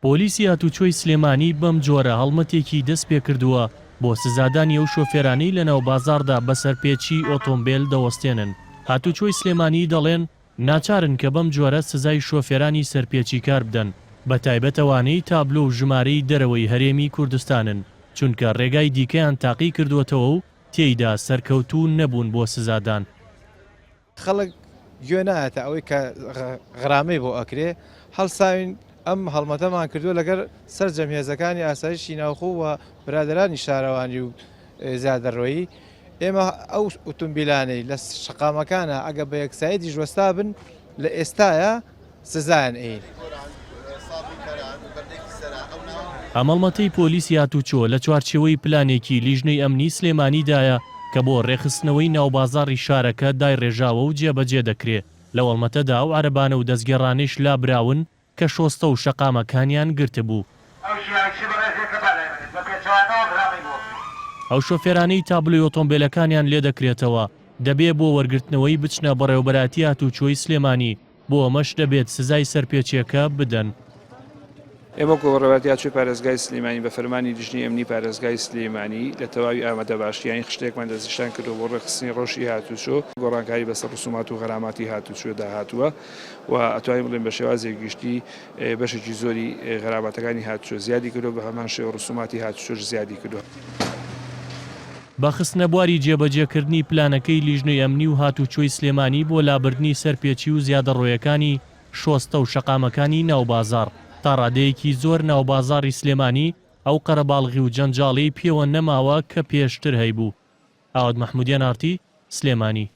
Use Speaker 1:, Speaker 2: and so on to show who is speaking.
Speaker 1: پۆلیسی هاتوچۆی سلێمانی بەم جۆرە هەڵمەتێکی دەستپێکردووە بۆ سزادانی ئەو شۆفێرانەی لەناو بازاڕدا بە سەرپێچی ئۆتۆمبێل دەوەستێنن. هاتوچۆی سلێمانی دەڵێن، ناچارن کە بەم جۆرە سزای شۆفێرانی سەرپێچیکار بدەن، بەتایبەت ئەوانەی تابلۆ و ژمارەی دەرەوەی هەرێمی کوردستانن، چونکە رێگای دیکەیان تاقیکردووەتەوە و تێیدا سەرکەوتوو نەبوون بۆ سزادان.
Speaker 2: خەڵک گوێ نایەتە ئەوەی کە غرامەی بۆ ئەکرێ، هەڵساوین ئەم هەڵمەتەمان کردووە لەگەر سەرجەم هێزەکانی ئاسایشی ناوخۆ و برادەرانی شارەوانی و زیادەڕۆیی، ئێمە ئەو ئوتومبیلانەی لە شەقامەکانە ئەگە بە یەکسایدیش وەستابن لە ئێستایا سزایان ئەین.
Speaker 1: ئەم هەڵمەتەی پۆلیسی هاتوچۆ لە چوارچێوەی پلانێکی لیژنەی ئەمنی سلێمانیدایە کە بۆ رێکخستنەوەی ناوبازاڕی شارەکە دایڕێژاوە و جێبەجێ دەکرێ، لەو هەڵمەتەدا ئەو عەرەبانە و دەستگێڕانەیش لابراون کە شۆستە و شەقامەکانیان گرتبوو. ئەو شۆفێرانەی تابلۆی ئۆتۆمبێلەکانیان لێدەکرێتەوە، دەبێ بۆ وەرگرتنەوەی بچنە بەڕێوەبەرایەتی هاتوچۆی سلێمانی، بۆ ئەمەش دەبێت سزای سەرپێچیەکە بدەن.
Speaker 3: ئێمە وەکو بەڕێوەبەرایەتی هاتوچۆی پارێزگای سلێمانی بە فەرمانی لیژنەی ئەمنی پارێزگای سلێمانی لە تەواوی ئامادەباشیانی خشتەیەکمان دەستنیشان کردووە بۆ ڕێکخستنی ڕەوشی هاتوچۆ، گۆڕانکاری بەسەر ڕسومات و غەراماتی هاتوچۆدا هاتووە و ئەتوانین بڵێین بە شێوازێکی گشتی بەشێکی زۆری غەراماتەکانی هاتوچۆ زیادی کردووە، بە هەمان شێوە ڕسوماتی هاتوچۆش زیادی کردووە.
Speaker 1: بە خستنە بواری جێبەجێکردنی پلانەکەی لیژنەی ئەمنی و هاتوچۆی سلێمانی بۆ لابردنی سەرپێچی و زیادەڕۆیەکانی شۆستە و شەقامەکانی ناوبازاڕ، تا ڕادەیەکی زۆر ناوبازاڕی سلێمانی ئەو قەرەباڵغی و جەنجاڵیەی پێوە نەماوە کە پێشتر هەیبوو. ئاوات مەحمودیان ئاڕتی، سلێمانی.